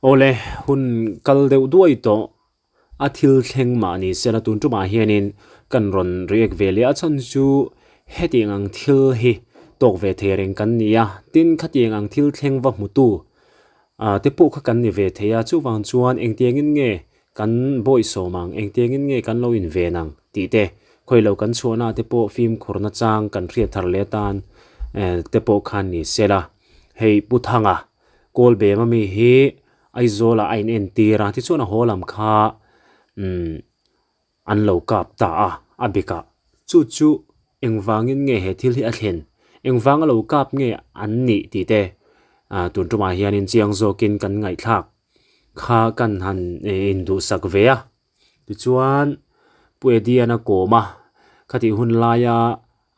Awle, hun kal deuh duai tawh a thil thleng mah ni sela tun tumah hianin kan rawn react ve leh a chhan chu hetiang ang thil hi tawk ve thei reng kan ni a, tin khatiang ang thil thleng va hmutu ah te pawh kha kan ni ve thei a, chuvang chuan engtiangin nge kan bawihsawm ang, engtiangin nge kan lo inven ang tih te khawi lo kan chhuahna te pawh fimkhur nachang kan hriat thar leh atan te pawh khan ni sela hei Pu Thanga Kawlbem ami hi Aizawl ah a in entir a, tichuan a haw lam kha umm an lo kap ta a, a bikah chu chu engvangin nge he thil hi a thlen, engvanga lo kap nge an nih tih te ah tun tumah hianin chiang zawkin kan ngaihthlak kha kan han induhsak ve a. Tichuan Pu Edian a kawm a, khatih hun laia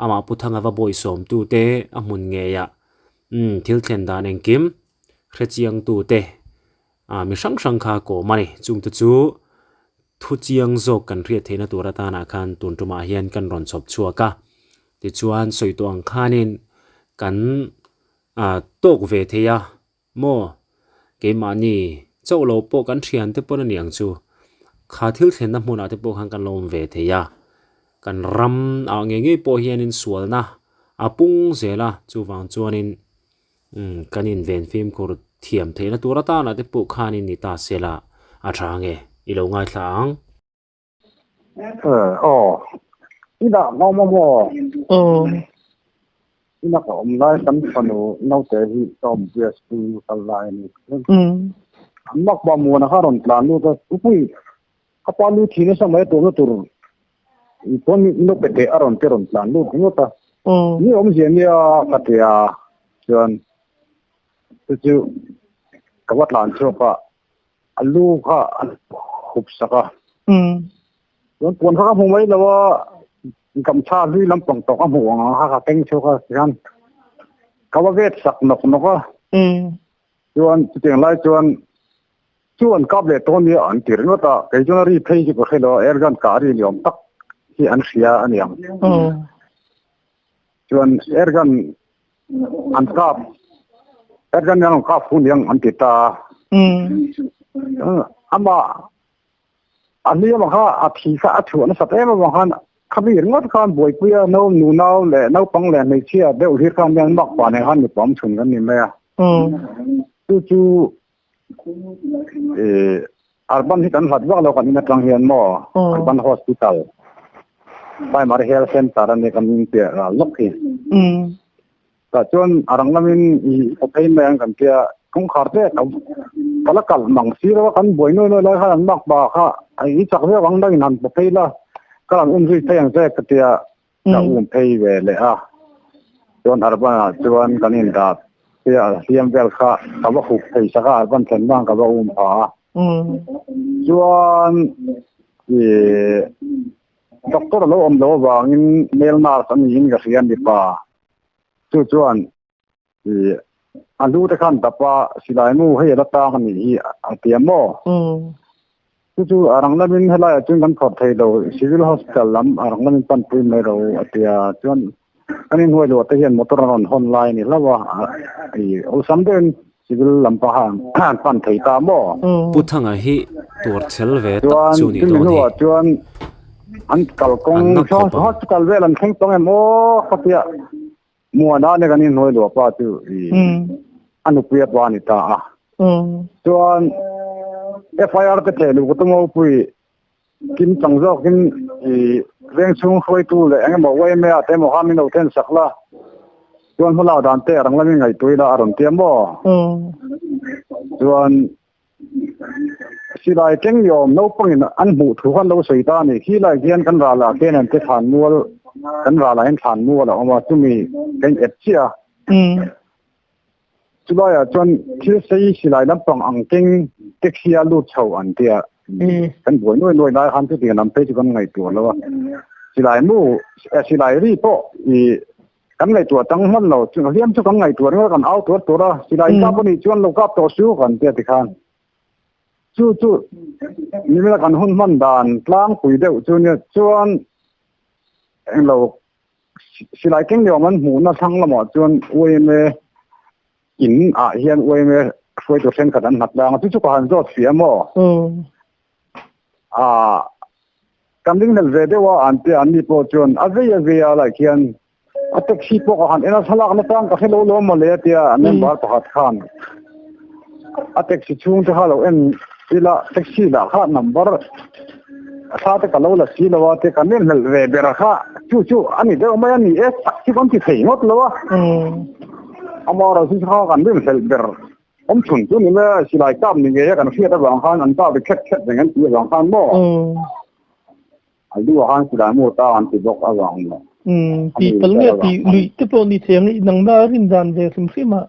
amah Pu Thanga va bawihsawmtu te a hmun ngeiah umm thil thlen dan engkim hrechiangtu te ah mi hrang hrang kha a kawm a ni. Chungte chu thu chiang zawk kan hriat theihna tur atanah khan tun tumah hian kan rawn chhawp chhuak a. Tichuan sawi tawh ang khanin kan ah tawk ve thei a. Maw? Keimahni chauh lo pawh kan thian te pawn a ni ang chu. Kha thil thlenna hmunah te pawh khan kan lo awm ve thei a. Kan ram ah ngei ngei pawh hianin sualna a pung zel a, chuvang chuanin umm kan inven fimkhur thiam theihna tur atana te pawh khanin ni ta sela a tha nge i lo ngaithla ang. Aw, i dah nghawm a maw? Aw. Ina ka awm lai kan fanu naute hi ka awmpui a school kal lai a ni. An mak pa muana kha rawn tlan lut a, Upui, ka pa lu thi nasa mai a tuamna tur chuan no pe teh a rawn ti rawn tlan lut ringawt a. Ni awmzia nia ka ti a, chuan chu chu ka va tlan chhuak a. A lu kha a hup sak a. Chuan puan kha ka hmu mai lo a, gamchha hlui lampang tawh ka hmuh ang ang kha ka keng chhuak a tihian ka va vet sak nawk nawk a. Chuan chutiang lai chuan chu an kap leh tawh nia an ti ringawt a, kei chuan a ri phei chu ka hre lo a, airgun kah ri ni awm tak hi an hria a ni ang. Chuan airgun an kap airgun hian an kap hu niang an ti ta a ama a hliam kha a thi kha a chhuah nasat em avang khan khami ringawt khan buaipui a no nunau leh naupang leh hmeichhia deuh hlir khan hian makpa nen khan mipa awm chhun kan ni mai a chu chu Urban hi kan hlat vak lo kan in atang hian maw Urban Hospital Primary Health Center a ni kan piah ral lawk hi. Tah chuan a rang lamin i haw phei mai ang kan tia kawngkhar te ka la kalh mang si lo a kan buai nuai nuai lai khan an mak pa kha i chak viau ang dangin han paw phei la ka rawn um zui phei ang che ka tia ka um phei ve leh a chuan Urban ah chuan kan indah tia hliam vel kha ka va hup phei sak a Urban thlen vang ka va um pha a chuan ih doctor a lo awm loh avangin male nurse a niin ka hria mipa chu chuan ih a lu te khan dap a silai mu hei a la tang a nih hi a ti a maw chu chu a rang lamin helai ah chuan kan phawrh thei lo civil hospital lam a rang lamin panpui mai ro a ti a chuan kan inhnuai luah te hian motor a rawn hawn lai a ni hlauh a ih awlsam deuhin civil lam paha an pan thei ta maw. Pu Thanga hi tur chhel ve tak chu ni dawn hi. Chuan an kalkawng hospital vel an thleng tawng em aw khatia Muana nen kan inhnuai luah pa chu i a nupui a pa a ni ta a. Chuan FIR te theh luh ka tum ropui kim chang zawkin i veng chhung hruaitu leh eng emaw yma te emaw kha min lo then sak la chuan hmalak dan te a rang lamin ngaihtuah ila a rawn ti a maw. Chuan silai keng ni awm naupangin an hmuh thu khan lo sawi ta a ni. Khi lai hian kan ralah khian an te thlan mual kan ralah hian thlan mual a awm a chumi kan ep chiah a. Chulaiah chuan thil sei silai lampang ang keng taxi a lut chho an tia kan buai nuai nuai lai khan chutiang lam phei chu kan ngaihtuah lo a. Silai mu silai ri pawh i Kan ngaihtuah tang hman lo, chu hliam chu kan ngaihtuah ringawt kan au tuar tuar a, silai kap a nih chuan lo kap tawh su kan tia tikhan. Chu chu nimina kan hun hman dan tlangpui deuh chu nia chuan englo silai keng ni awm an hmuhna thlang lamah chuan yma in ah hian yma. Hruaitu thenkhat an hnat lang a, chu chu ka han zawt fiah maw? Ah, kan ringhlel ve deuh a, an tia an ni pawh chuan a vei a vei a lai khian a taxi pawh ka han en a, thlalak na tang ka hre lo lo mawle a tia a member pakhat khan a taxi chhung te kha lo en ila taxi lah kha number thla te ka lo la si lo a te kan ringhlel ve ber a kha chu chu a ni deuh mai a ni e tak chu kan ti thei ngawt lo a. Amaherawhchu chu kha kan rinhlelh ber awm chhun chu ni mai a, silai kap ni ngei a kan hriat avang khan an kap ri khet khet reng an tih avang khan maw a lu ah khan silai mu ta an ti bawk avang maw. Umm tih palh nge tih luih te pawh ni thei ang i nangma rin dan ve hrim hrim a.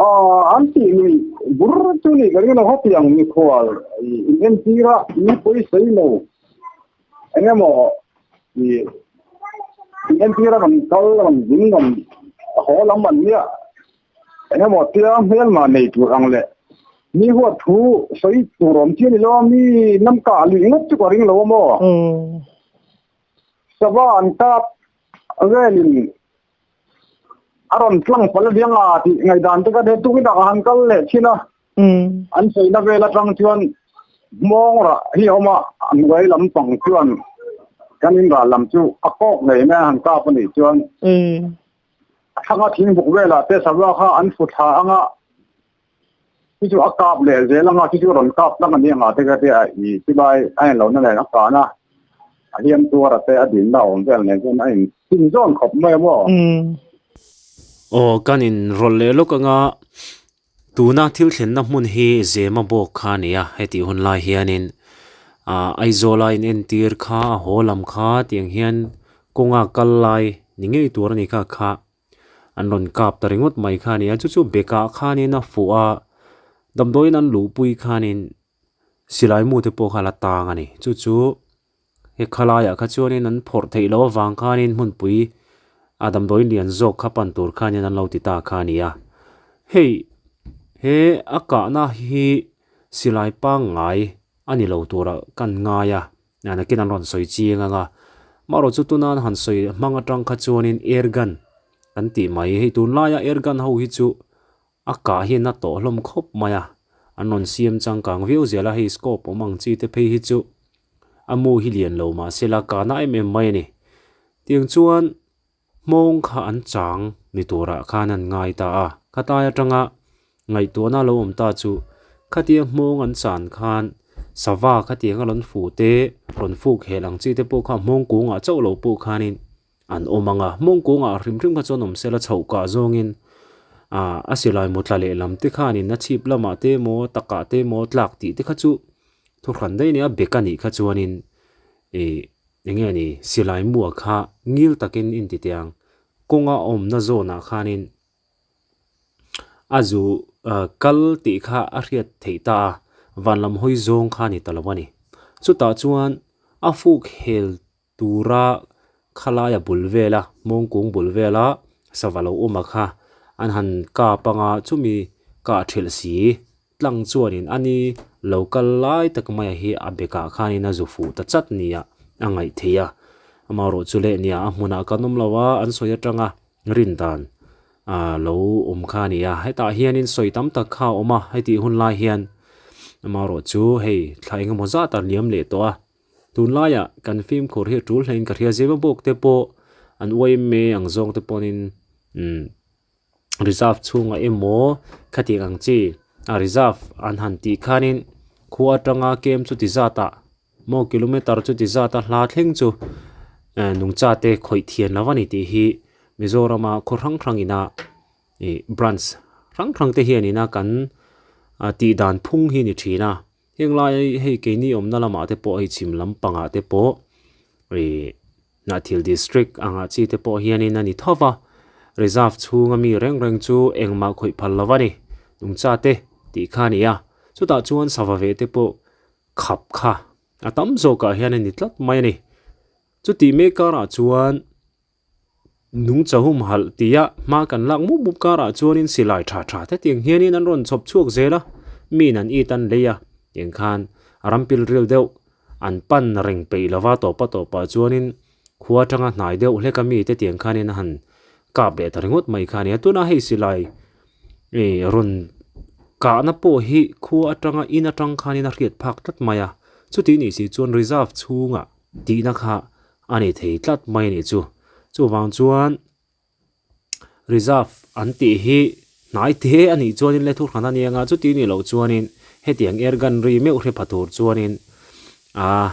Aw an tih luih bur chu ni ka ring lo hetiang mikhual in entir a mi pawisawi lo eng emaw i entir a rawn kal rawn zin rawn haw lam an nia eng emaw tia hmelma nei tur ang leh mi huat thu sawi tur awm chi a ni lo a mi lam kah luih ngawt chu ka ring lo a maw sava an kap velin a rawn tlang pal a viang a tih ngaihdan te ka nei tukin ah ka han kal leh thin a. An sawina vel atang chuan hmawng rah hi a awm a, a hnuai lampang chuan kan in ral lam chu a kawk ngei mai a han kap a nih chuan a thlang a thingbuk velah te sava kha an fu thla ang a, chu chu a kap leh zel ang a, chu chu rawn kap tlang a ni ang a te kha te a i chulai a en lohna nen a kan a, a hliam tuar a te a dinna awm vel nen chuan a in chim zawn khawp mai a maw. Aw kan in rawlh leh lawk anga Tuna thil thlenna hmun hi Zema bawk kha a ni a, hetih hun lai hianin ah Aizawl a inentir kha a haw lam kha tiang hian kawnga kal lai ni ngei tur a ni kha kha an rawn kap ta ringawt mai kha a ni a, chu chu bekah khanin a fuh a, damdawiin an luhpui khanin silai mu te pawh kha a la tang a ni, chu chu He khalaiah kha chuanin an phawrh theih loh avang khanin hmunpui a damdawi lian zawk kha pan tur khanin an lo ti ta kha a ni a. Hei he a kahna hi silai pangngai a ni lo turah kan ngai a, nakin an rawn sawi chiang ang a. Amaherawhchu chu tuna an han sawi hmang atang kha chuanin air gun kan tih mai. Hei tunlaia air gun ho hi chu A kah hian a tawh hlawm khawp mai a, an rawn siam changkang viau zel a, hei scope awm ang chi te phei hi chu a mu hi lian lo mah se la kahna em em mai a ni. Tiang chuan hmawng kha an chang ni turah khan an ngai ta a, khatlai atanga ngaihtuahna lo awm ta chu khatia hmawng an chan khan sava khatiang a rawn fuh te, rawn fuk hel ang chi te pawh kha hmawng kungah chauh lo pawh khanin an awm ang a, hmawng kungah hrim hrim kha chuan awm sela chhoh kah zawngin ah a silai mu tla leh lam te khanin a chhip lamah te emaw takah te emaw tlak tih te kha chu thu hran daih a ni a, bek a nih kha chuanin ih eng nge ni silai mua kha ngil takin inti teh ang kawnga awmna zawnah khanin a zu kal tih kha a hriat theih ta a, van lam hawi zawng kha a ni ta lo a ni. Chutah chuan a fuk hel Tura khalaia bul vela hmawngkung bul vela sava lo awm a kha an han kap anga chumi kah thelh si tlang chuanin a ni lo kal lai tak maia hi a bekah khanin a zu fuh ta chat nia a ngaih theih a amaherawh chu leh nia a hmunah kan awm lo a an sawi atanga rin dan ah lo awm kha a ni a hetah hianin sawi tam tak kha a awm a hetih hun lai hian amaherawh chu hei thla engemaw zat a liam leh tawh a. Tunlaiah kan fimkhur hi a tul hlein ka hria zema bawk te pawh an yma ang zawng te pawhin umm reserve chhungah emaw khatiang ang chi a reserve an han tih khanin khua atanga kem chu ti zat ah maw kilometer chu ti zat a hla thleng chu eh nungcha te khawih thian lo a ni tih hi Mizorama khaw hrang hrang ina ih branch hrang hrang te hian ina kan tih dan phung hi a ni thin a. Heng lai hei keini awmna lamah te pawh hei chhim lampangah te pawh ih Hnahthial district angah chi te pawh hianin a ni tho va, reserve chhunga mi reng reng chu engmah khawih phal lo a ni, nungcha te tih kha a ni a, chutah chuan sava ve te pawh khap kha a tam zawkah hian a ni tlat mai a ni. Chutih mek karah chuan. Nungcha humhalh tia hma kan lak mup mup karah chuanin silai tha tha te tiang hianin an rawn chhawp chhuak zel a, miin an it an lei a, tiang khan a ram pil ril deuh an pan reng peih lova tawpa tawpah chuanin khua atanga hnai deuh hlek a mite tiang khanin a han kap leh ta ringawt mai kha a ni a, tunah hei silai ih rawn. Kahna pawh hi khua atanga in atang khanin a hriat phak tlat mai a, chuti nih si chuan reserve chhungah tihna kha a ni thei tlat mai a nih chu. Chuvang chuan reserve an tih hi hnai te a nih chuanin le thuhran a ni anga chuti nih loh chuanin hetiang air gun ri meuh hre pha tur chuanin aa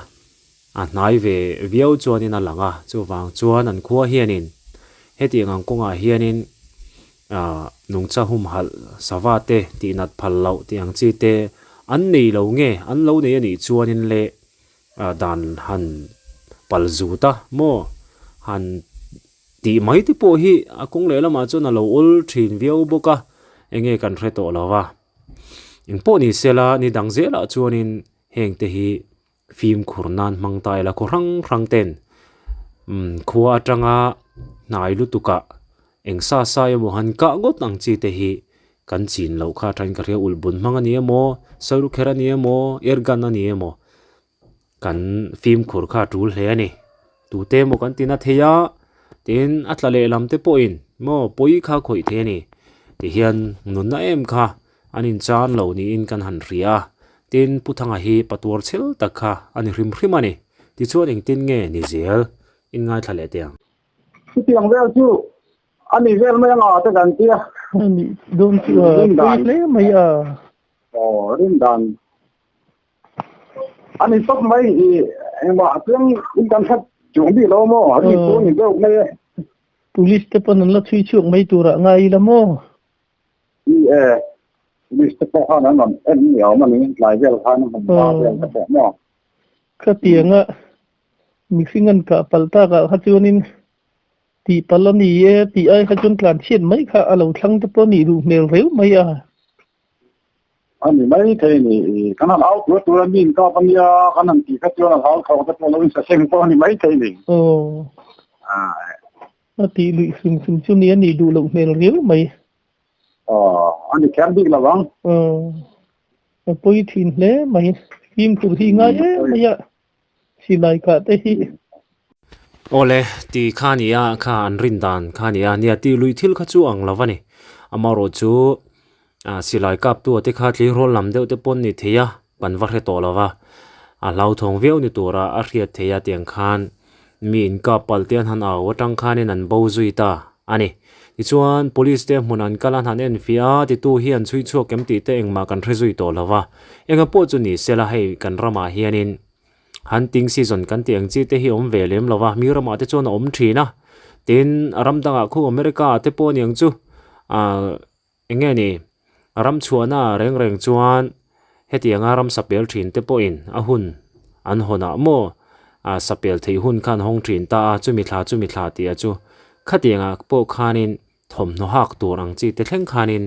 a hnai ve viau chuanin a lang a, chuvang chuan an khua hianin hetiang ang kawngah hianin Aaa nungcha humhalh sava te tih nat phal loh tih ang chi te an nei lo nge an lo nei a nih chuanin le ah dan han pal zut a maw han tih mai te pawh hi a kawng leh lamah chuan a lo awl thin viau bawk a eng nge kan hre tawh lo va engpawh ni sela ni dang zelah chuanin heng te hi fimkhur nan hmang ta ila khaw hrang hrang ten umm khua atanga hnai lutuk ah eng sa sa emaw han kah ngawt ang chi te hi kan chin loh kha atangin ka hria ulh bun hmang a ni emaw sawiru kher a ni emaw air gun a ni emaw kan fimkhur kha a tul hle a ni tute emaw kan ti na thei a tin a tla leh lam te pawhin maw pawi kha khawih thei a ni tihian nunna em kha. An inchan lo niin kan han hria a, tin Pu Thanga hi patuar chhel tak kha a ni hrim hrim a ni. Tichuan engtin nge ni zel? In ngaithla leh teh ang. Chutiang vel chu a ni vel mai anga te kan tia. A nih dawn chu a pawi hle mai a. Aw rindan a ni tawp mai i engmah chuan in kan hrat chuang bik lo maw ri chu a ni deuh mai e. Police te pawn an la chhui chhuak mai turah ngai ila maw? Ni e, police te pawh khan an rawn en ni awm a ni, tlai vel khan an rawn va vel te pawh maw? Khatianga mihring an kah palh takah kha chuanin tih palh a ni e tih ai kha chuan tlan chhiat mai kha a lo thlang te pawh a nih duh hmel reu mai a. A ni mai thei ni, kan han au tur tur a mi in kap a nia, kan han tih kha chuan a hlau thawk te pawh lo in saseng pawh a ni mai thei ni. Aw. A tih luih hrim hrim chu ni a nih duh loh hmel riau mai. Aw, a ni kher bik lo ang. Aw, a pawi thin hle mai. Fimkhur hi ngai em mai a, silai kah te hi. Awle, ti kha ni a, kha an rin dan kha ni a, nia tih luih thil kha chu ang lo a ni. Amaherawh chu silai kap tu te kha tleirawl lam deuh te pawn ni thei a, kan va hre tawh lo va, a hlauthawng viau ni tura a hriat theih a tiang khan mi in kap palh te an han au atang khanin an bo zui ta a ni. Tichuan police te hmun an kal a han en fiah a titu hi an chhui chhuak em tih te engmah kan hre zui tawh lo va, enga pawh chu ni sela hei kan ramah hianin hunting season kan tih ang chi te hi awm ve lem lo va, mi ramah te chuan a awm thin a, tin ram dangah khu America ah te pawh aniang chu ah Eng nge ni? Ram chhuahna reng reng chuan hetianga ram sapel thin te pawhin a hun an hawnah maw sapel theih hun kha an hawng thin ta a, chumi thla chumi thla tih a chu khatiangah pawh khanin thawmhnaw hak tur ang chi te thleng khanin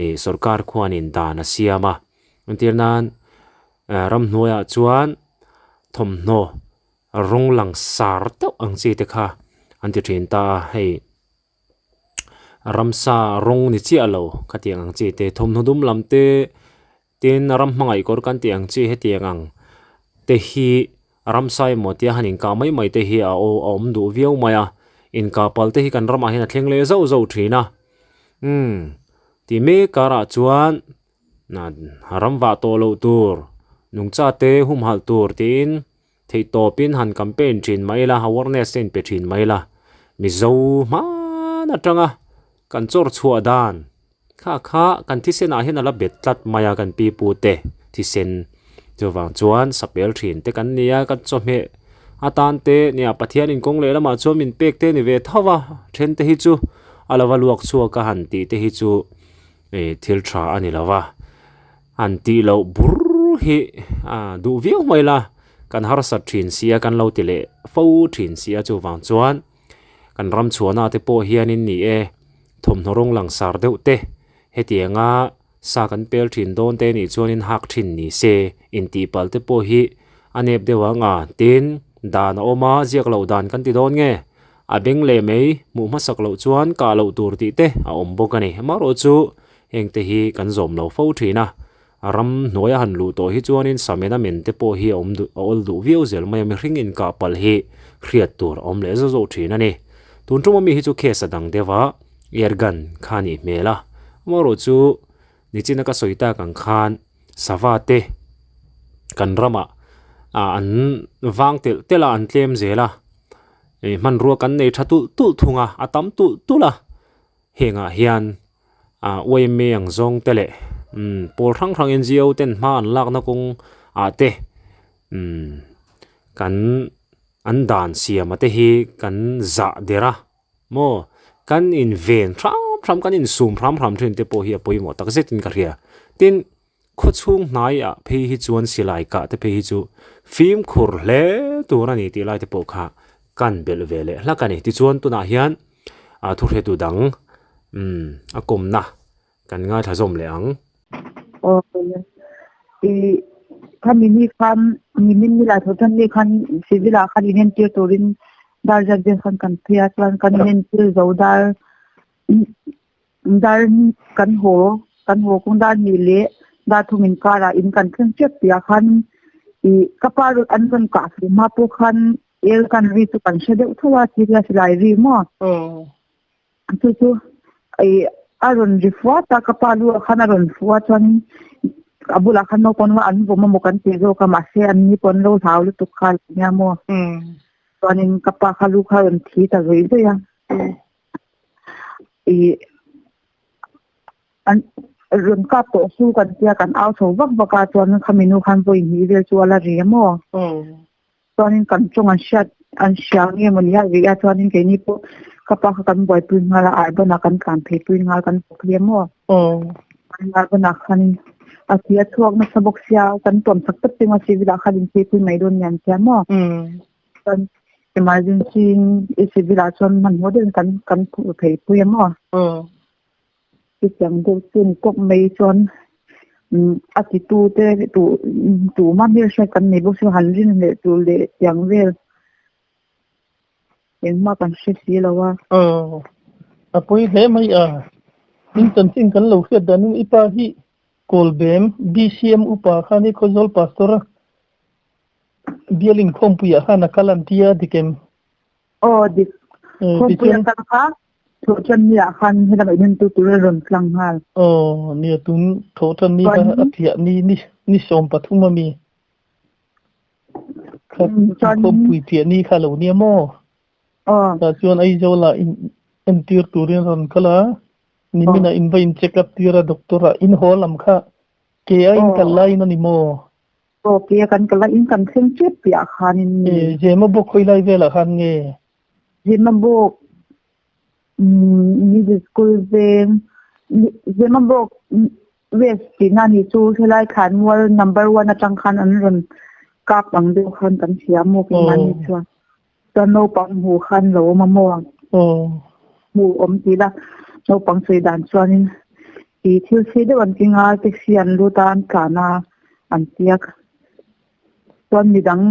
ih sorkar khuanin dan a siam a. Entir nan ramhnuaiah chuan thawmhnaw rawng langsar deuh ang chi te kha an ti thin ta a, hei. Ramsa rawng ni chiah lo khatiang ang chi te thawmhnaw dum lam te tin ram hmangaih kawr kan tih ang chi hetiang ang te hi ramsa emaw tia han inkah mai mai te hi a aw a awm duh viau mai a inkah palh te hi kan ramah hian a thleng leh zauh zauh thin a umm ti mek karah chuan ram vah tawh loh tur nungcha te humhalh tur tiin. Theihtawpin han campaign thin mai ila, awareness te inpe thin mai ila, Mizo hman atanga kan chawr chhuah dan kha kha kan thisen ah hian a la bet tlat mai a kan pipu te thisen chuvang chuan sapel thin te kan nia kan chawhmeh atan te nia Pathian in kawng leh lamah chuan min pek te ni ve tho a then te hi chu a lova luak chhuak a han tih te hi chu ih thil tha a ni lo va. An tih loh bur hi a duh viau mai la, kan harsat thin si a, kan lo ti leh fo thin si a, chuvang chuan kan ram chhuahna te pawh hianin ni e, thawmhnaw rawng langsar deuh te hetianga sa kan pel thin dawn te nih chuanin hak thin ni se intihpalh te pawh hi a nep deuh ang a, tin dan a awm a, ziak loh dan kan ti dawn nge, a beng leh mai hmuh hmasak loh chuan kah loh tur tih te a awm bawk a ni, amaherawhchu chu. Hengte hi kan zawm lo fo thin a, a ram hnuaia han luh tawh hi chuanin samen a men te pawh hi a awm duh a awl duh viau zel mai a, mihring inkah palh hi hriat tur a awm leh zauh zauh thin a ni. Tun tuma mi hi chu case a dang deuh a, air gun kha a nih hmel a, amaherawhchu chu Nichina ka sawi tak ang khan sava te kan ramah ah an vang telh telh a an tlem zel a ih hmanrua kan nei tha tulh tulh thung a a tam tulh tulh a hengah hian ah yma ang zawng te leh umm pawl hrang hrang N G O ten hma an lakna kawng ah te umm kan an dan siam a te hi kan zah der a. Maw? Kan inven hram hram, kan insum hram hram thin te pawh hi a pawimawh tak zetin ka hria. Tin, khawchhung hnaiah phei hi chuan silai kah te phei hi chu fimkhur hle tur a ni tih lai te pawh kha kan belh ve leh hlak a ni. Tichuan tunah hian thuhretu dang umm a kawmna kan ngaithla zawm leh ang. Aw i khami ni khan nimin ni lai tho tan ni khan civil ah khan inentir turin dar zat vel khan kan phei a chuan kan inentir zo dar dar kan haw kan haw kawng dar hnih leh dar thum inkarah in kan thleng tep tih ah khan i ka pa an rawn kah fur hma pawh khan el kan ri chu kan hre deuh tho a thil a silai ri maw. Chu chu ih a rawn ri fuat a, ka pa lu ah khan a rawn fu a chuanin a bulah khan naupang va an vawm amaw kan tih zawk a mahse an ni pawh an lo hlau lutuk kha a nia maw. Chuanin ka pa kha lu kha a rawn thi ta zawih zawih a. Ih an rawn kap tawh su kan tia kan au chho vak vak a chuan khami nu khan vawi hnih vel chu a la ri a maw. Chuanin kan tawng an hriat an hria nge maw ni a rih a chuanin keini pawh ka pa kha kan buaipui nghal a Arban ah kan tlan phei pui nghal kan bawk hle maw Arban ah khanin a thi a chhuak nasa bawk sia kan tuam chak tawp teng a civil ah khan inphei pui mai dawn nia an tia maw chuan emergency in civil ah chuan hmanhmawh deuhin kan kan phur phei pui a maw. Chutiang deuh chu ni tawp mai chuan a titu te tuma hmelhriat kan nei bawk si han rin leh tur leh tiang vel engmah kan hre si lo a. Aw, a pawi hle mai a. Tin chanchin kan lo hriat danin i pa hi Kawlbem BCM upa khan i Khawzawl Pastor bial inkhawmpuiah khan a kal an ti a dik em? Aw dik. Khawmpui a kal kha Thawhṭan ni ah khan helam ah inentu tur a rawn tlang nghal. Aw nia tun thawhṭan ni kha a piah ni ni 13 a mi kha khawmpui piah ni kha lo nia maw? Aw. Tah chuan Aizawl ah in entir turin a rawn kal a, nimin ah in va in check up tir a doctor ah in haw lam kha ke a in kal laiin a ni maw? Aw ke a kan kal a in kan thleng tep piah khanin ni. E Zemabawk khawi lai velah khan nge? Zemabawk Middle School veng Zemabawk West tihna ni chu helai thlanmual number one atang khan an rawn kap ang deuh khan kan hria maw keimahni chuan. Chuan naupang hmuh khan lo awm a maw? Hmuh awm ti la naupang sawi dan chuanin ih thil sei deuh an keng a taxi an lut a an tlan a an tia chuan midang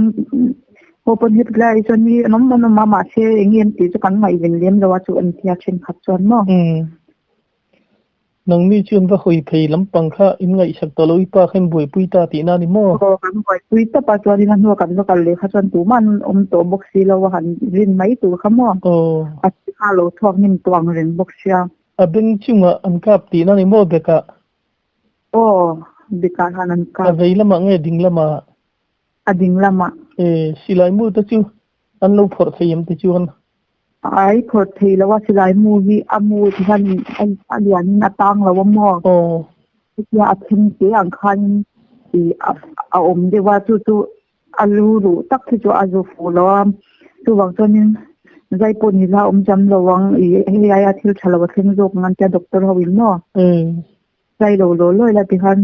ho pawn heti lai chuan mi an awm an awm a mahse eng nge an tih chu kan ngaihven lem lo a chu an tia thenkhat chuan maw. Nangni chuan va hawi phei lampang kha in ngaihsak tawh lo i pa kha in buaipui ta tih na ni maw? Aw kan buaipui tawp a chuanin a hnua kan va kal leh kha chuan tumah an awm tawh bawk si lo a han rin mai tur kha maw? Aw. A thi kha lo chhuak hnim tawh ang reng bawk sia. A beng chungah an kap tih na ni maw bekah? Aw bekah khan an kap. A vei lamah nge ding lamah? A ding lamah. E silai mu te chu an lo phawrh thei em te chuan? Ai phawrh thei lo a silai mu hi a mu ti hian a lian in a tang lo a maw? Aw. Chutia a then te ang khan i a awm deuh a chu chu a lu ruh tak hi chu a zu fuh lo a chuvang chuanin zai pawh ni la awm cham lo ang i hei aia thil tha lo a thleng zawk ang an tia doctor ho in maw? Zai lo law lawi la tikhan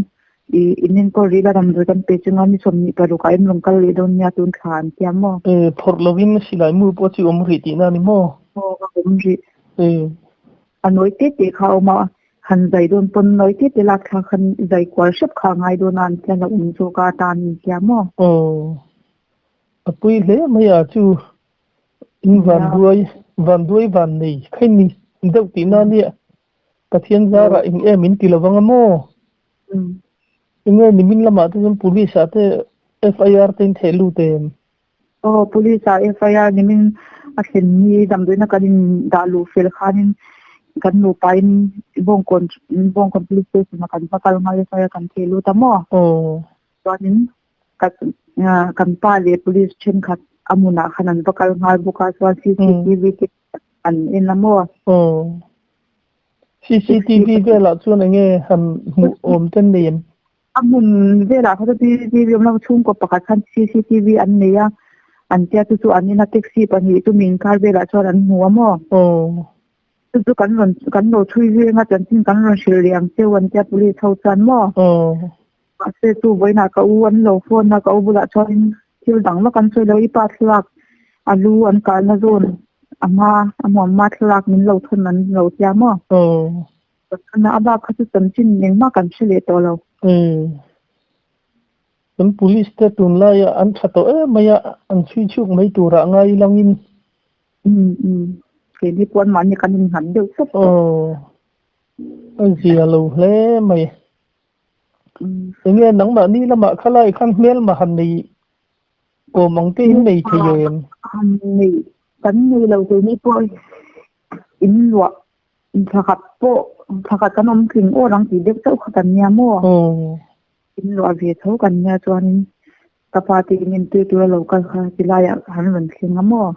i in enkawl rih la damdawi kan pe chunga ni 26 ah em rawn kal leh dawn nia tun thla an tia maw? E, phawrh lovin silai mu pawh chu awm rih tihna a ni maw? Aw, a awm rih. E. A nawi te te kha a awm a, han zai dawn pawn nawi te te lak thlak khan zai kual hrep kha a ngai dawn a an tia la awm zawk a atan an tia maw? Aw, a pui hle mai a chu in vanduai, vanduai vannei khain ni deuh tihna nia. Pathian zarah eng em in ti lovang a maw? Enge nimin lamah te chuan police ah te FIR te in theh lut em? Aw police ah FIR nimin a thlen ni damdawiina kan in dah luh fel khanin Kan nupa in Bawngkawn Bawngkawn Police Station ah kan va kal nghal FIR kan theh lut a maw? Chuanin kan kan pa leh police thenkhat a hmunah khan an va kal nghal bawk a, chuan CCTV te an en a maw? CCTV velah chuan enge han hmuh awm te an nei em? A hmun velah kha chu CCTV awm lo, chhungkaw pakhat khan CCTV an nei a, an tia chu chu an ina taxi pahnih chu mi inkar velah chuan an hmu a maw? Chu chu kan rawn kan lo chhui zui anga chanchin kan rawn hrilh leh ang cheu an tia police ho chuan maw? Mahse chu vawiinah ka u an lo phone a, ka u bulah chuanin thil dang vak an sawi lo, i pa thlalak a lu an kalna zawn a hma a hmuam hma thlalak min lo thawn an lo tia maw? Pathian a bak kha chu chanchin engmah kan hre leh tawh lo. Umm. Kan police te tunlaia an tha tawh em mai a, an chhui chhuk mai turah ngai langin. Umm umm. Keini pawh anmahni kan innghat deuh tawp tawh. Aw. A zia lo hle mai. Enge nangmahni lamah khalai khan hmelma han nei awm ang te in nei thei em? Han nei kan nei lo keini pawh in luah Thlakhat pawh thlakhat kan awm tling aw ang tih deuh chauh kha kan nia maw? In luah ve tho kan nia chuanin ka pa te in entir tura lo kal kha ti laiah han rawn thleng a maw?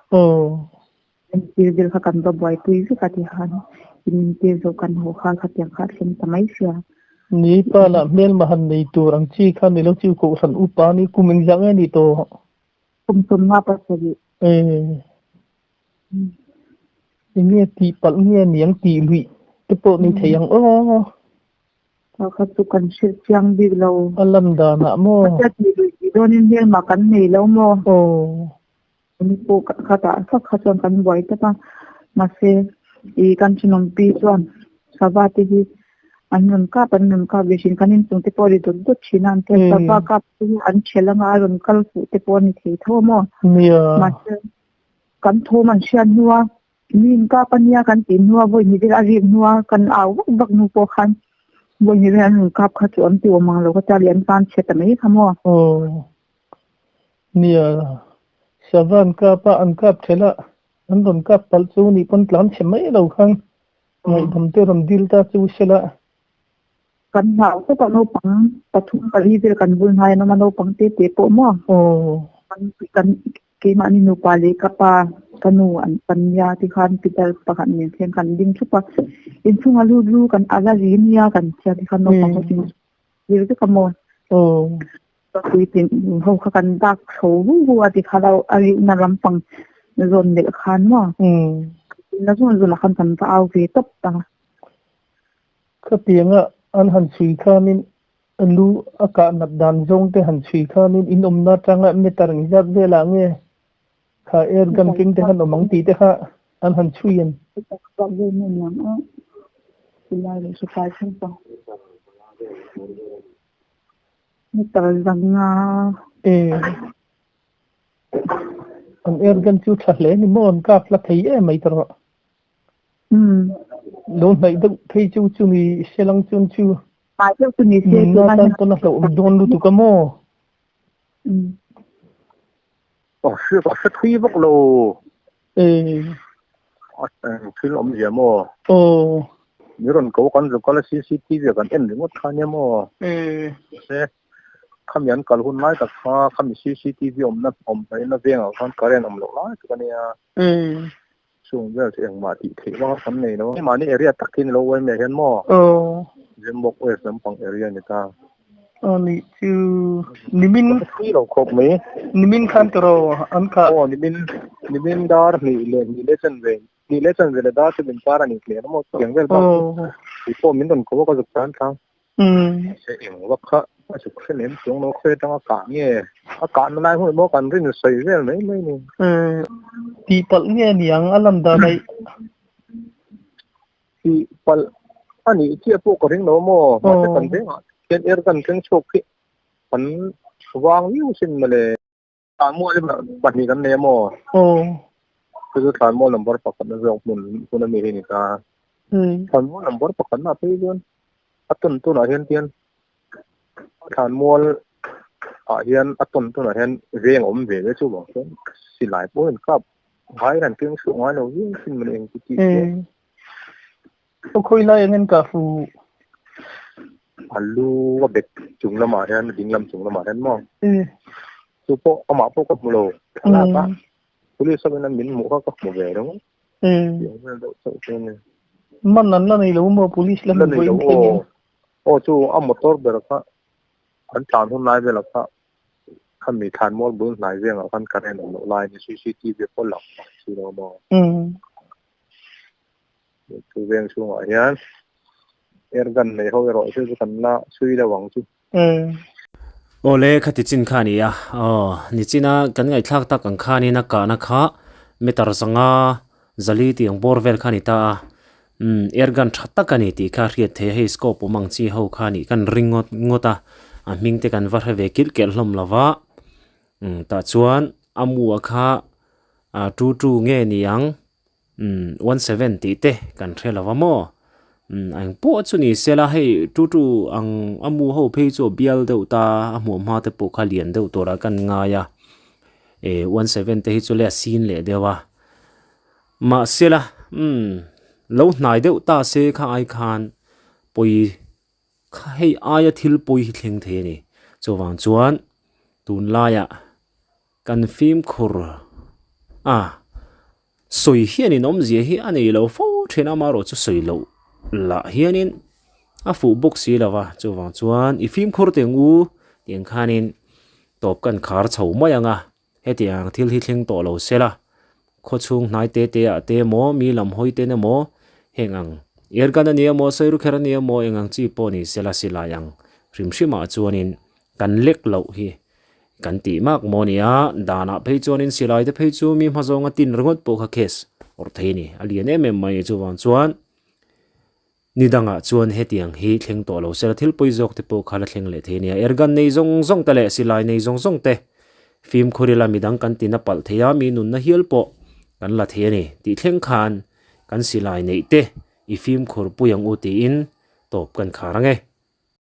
Entir vel kha kan va buaipui vek a ti khan in entir zawh kan haw kha khatiang kha a thleng ta mai sia. Ni pa lah hmelma han nei tur ang chi kha ni lo chu kohhran upa ni kum engzah nge ni tawh? Kum 57. Enge tih palh nge niang tih luih te pawh ni thei ang aw. Tah kha chu kan hrilh chiang bik lo. A lan danah maw? Ka tih luih tih dawnin hmelmah kan nei lo maw? Aw. Ni pawh khatah sak kha chuan kan buai tawp a, mahse i kan thenawmpi chuan sava te hi an rawn kap an rawn kap ve thin, kan inchung te pawh a ri dawt dawt thin a, an tia sava kap te hi an ṭhelh anga a rawn kal fuh te pawh a ni thei tho a maw? Nia. Mahse Kan thawm an hriat hnua mi in kap a nia kan tih hnua vawi hnih vel a rik hnua kan au vak vak hnu pawh khan vawi hnih vel an rawn kap kha chu an ti awm ang lo ka tia leh an tan chhe ta mai kha maw. Aw nia sava an kap a an kap thelh a an rawn kap palh chu nih pawn tlan chhe mai lo khan ngaihdam te rawn dil ta chu sela. Kan hlau tawp a naupang pathum pali vel kan bul hnai an awm a naupang te te pawh maw. Aw. Kan Keimahni nupa leh ka pa, ka nu an pan nia ti khan pitar pakhat nen khian kan ding thup a, inchhunga lut lu kan ala ri nia kan chhia ti khan naupang ho chu zir vek a maw? Ka puitling ho kha kan dak chho vu vu a ti khan a rihna lampang zawn melh khan maw? Na zawn zawnah khan kan va au ve tawp ta. Khatianga an han chhui khanin Lu a kah nat dan zawng te han chhui khanin in awmna atanga meter engzat velah nge kha air gun keng te han awm ang tih te kha an han chhui em? An air gun chu tha hle ni maw an kap hla thei em mai ta rawh. Lo hnaih deuh phei chu chumi selang chuan chu Hmai deuh chu ni se Nunna tan pawn a hlauhawm dawn lutuk a maw? Ka hre ka hre thui vak lo. Ee. Thil awmzia maw? Aw. Mi rawn ko kan zuk kal a CCTV ah kan en ringawt kha nia maw? Ee. Mahse khami an kal hun lai tak kha khami CCTV awmna awm hnaihna vengah khan current awm loh lai tak a nia. Ee. Chung vel chu engmah tih theih vang a tam nei lo. Mahni area tak hi ni lo uaimeh hian maw? Aw. Zembawk West lampang area ni ta. Aw nih chu nimin. Ka thui lo khawp mai. Nimin khan tawh an kah. Aw nimin nimin dar hnih leh hnih leh chanve hnih leh chanve leh dar chu min par a nih hmel a maw chutiang vel bak chu tih pawh min rawn ko a ka zuk tan tlang. Mahse eng vak kha a zuk hre lem chuang lo khawi atanga kah nge a kahna lai hmun maw kan rin sawi vel mai mai ni. Tih palh nge niang a lan dan aih. Tih palh a nih chiah pawh ka ring lo maw mahse kan vengah khian air gun thleng chhuak hi kan vang viau sin mawle. Thlanmual hi pahnih kan nei a maw? Aw. Chu chu thlanmual number pakhat na zawk hmun hmun a mi hi ni ta. Thlanmual number pakhat na phei chuan a tawn tunah hian tian thlanmual ah hian a tawn tunah hian veng a awm ve ve chu vang chuan silai pawh hian kap ngai ran keng suh ngai lo viau sin mawni engti tih te. Aw khawi lai ang en ka fu. A lu a bek chung lamah hian a ding lam chung lamah hian maw. Chu pawh amah pawh ka hmu lo thlalak a. Police ho in an min hmuh kha ka hmu ve ringawt. Tiang vel deuh chauh chu a ni. Man an la nei lo maw police lam in vawiin thlengin. Aw chu a motor ber kha an tlan hun lai velah kha khami thlan mual bul hnai vengah khan current awm loh lai a ni CCTV pawh lang mai si lo maw. Chu veng chhungah hian air gun nei ho erawh chu kan la chhui deuh ang chu. Awle khati chin kha a ni a, aw nichina kan ngaihthlak tak ang khanin a kahna kha meter zanga zali tih ang bawr vel kha a ni ta a, umm air gun tha tak a ni tih kha a hriat theih a, hei scope awm ang chi ho kha a nih kan ring ngawt ngawt a, a hming te kan va hre ve kilh kelh hlawm lo va, umm tah chuan a mu ah kha ah tu tu nge ni ang. Umm 17 tih te kan hre lo va maw? Umm eng pawh chu ni se la hei tu tu ang a mu ho phei chu a bial deuh ta a hmuh hma te pawh kha lian deuh tur ah kan ngai a eh 17 te hi chu le a sin leh deuh a mahse la umm lo hnai deuh ta se kha ai khan pawi kha hei aia thil pawi hi thleng thei a ni chuvang chuan tunlaiah Kan fimkhur a, sawi hianin awmzia hi a nei lo fo thin a, amaherawh chu sawi loh lah hianin a fuh bawk si lo va, chuvang chuan i fimkhur teh ang u tih ang khanin tawp kan khar chho mai ang a, hetiang thil hi thleng tawh lo se la, khawchhung hnai te te ah te emaw mi lam hawi ten emaw heng ang airgun a ni emaw sawiru kher a ni emaw eng ang chi pawh ni se la silai ang hrim hrim ah chuanin kan lek loh hi. Kan tih mak maw nia, danah phei chuanin silai te phei chu mi hma zawnga tin ringawt pawh kha case awrh thei a ni. A lian em em mai chuvang chuan ni dangah chuan hetiang hi thleng tawh lo sela thil pawi zawk te pawh kha la thleng leh thei a nia. Airgun nei zawng zawng te leh silai nei zawng zawng te fimkhur ila midang kan tina palh thei a, mi nunna hial pawh kan la thei a ni tih thleng khan kan silai neih te i fimkhur pui ang u tiin tawp kan khar ang e.